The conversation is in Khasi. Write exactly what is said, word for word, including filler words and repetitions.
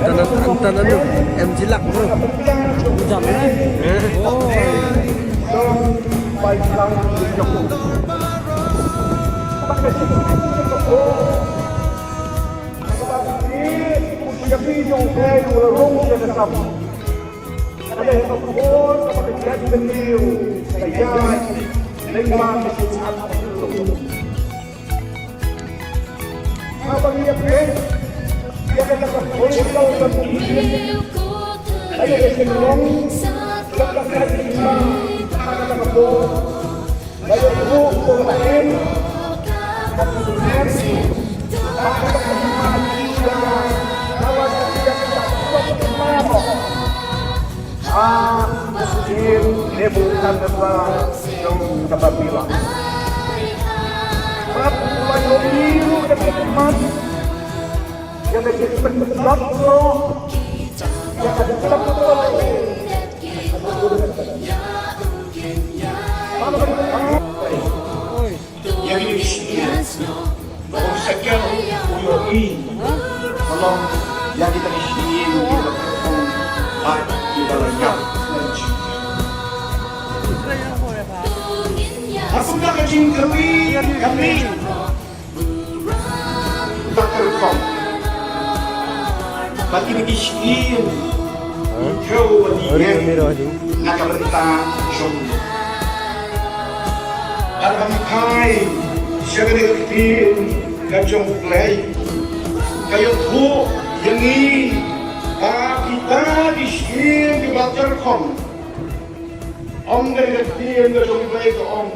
Tanan, tanan, em jilak, bro. Jam, eh? Eh. Oh. Ïa kine ki shnong, ba u Saker u ïohi, ka long ïa kita ki shnong kiba kyrpang bad kiba la ïap. Ha kumta ka jingkyrwi ka mih. Ba kyrpang ba kine ki shnong ki kiew bad ki ïeng na ka bynta jong U. Bad ban phai sha kane ka ktien ka jong U Blei, ka ïathuh ïa ngi ba kita ki shnong kiba kyrpang. Ong kane ka ktien ka jong U Blei ka ong.